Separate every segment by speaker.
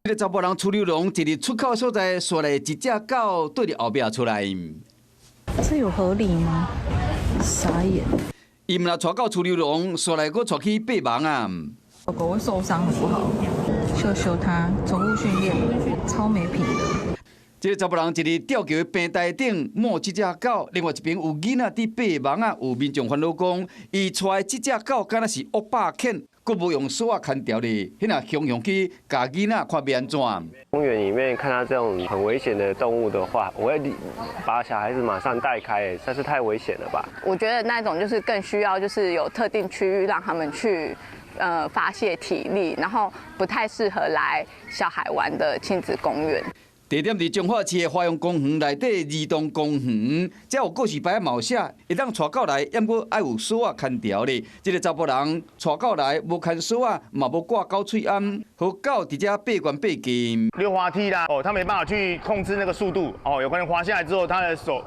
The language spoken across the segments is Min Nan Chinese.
Speaker 1: 這个查埔人趨溜籠一日出口所在，紲來一隻狗對佇後壁出來。
Speaker 2: 這有合理嗎？傻眼。
Speaker 1: 伊毋若帶狗趨溜籠，紲來閣帶去爬網啊。
Speaker 2: 狗狗會受傷，很不好。秀秀它寵物訓練超沒品的。
Speaker 1: 這个查埔人一日吊橋的平台頂摸這隻狗，另外一邊有囡仔佇爬網仔，有民眾煩惱講，伊帶的這隻狗敢若是惡霸犬，閣無用索仔牽牢咧，彼若雄雄去咬囡仔，看欲按怎？
Speaker 3: 公園裡面看到這種很危險的動物的話，我會把小孩子馬上帶開，實在是太危險了吧？
Speaker 4: 我覺得那種就是更需要，就是有特定區域讓他們去發洩體力，然後不太適合來小孩玩的親子公園。
Speaker 1: 地點佇彰化市的華陽公園內底兒童公園，遮有告示牌嘛有寫，會當帶狗來，毋過愛有索仔牽牢咧。這个查埔人帶狗來，無牽索仔，嘛無掛狗喙罨，予狗佇遮爬懸爬近。
Speaker 5: 溜滑梯啦，哦，他沒辦法去控制那個速度，哦，有可能滑下來之後，他的手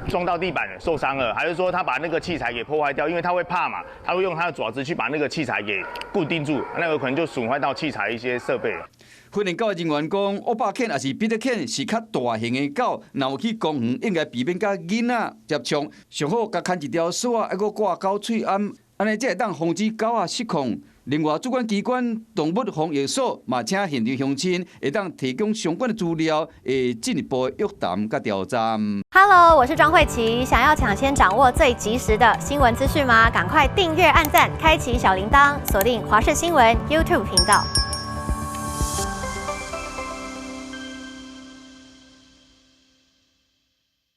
Speaker 5: 撞到地板受傷了，還是說他把那個器材給破壞掉？因為他會怕嘛，他會用他的爪子去把那個器材給固定住，那有可能就損壞到器材一些設備了。
Speaker 1: 訓練狗人員講，惡霸犬抑是比特犬是較大型的狗，若有去公園，應該避免佮囡仔接觸，上好共牽一條索仔，猶閣掛狗喙罨，按呢才會當防止狗仔失控。另外，主管機關動物防疫所嘛，請現場鄉親會當提供相關的資料，會進一步約談佮調查。
Speaker 6: Hello，我是莊慧琪，想要搶先掌握最及時的新聞資訊嗎？趕快訂閱、按讚、開啟小鈴鐺，鎖定華視新聞 YouTube 頻道。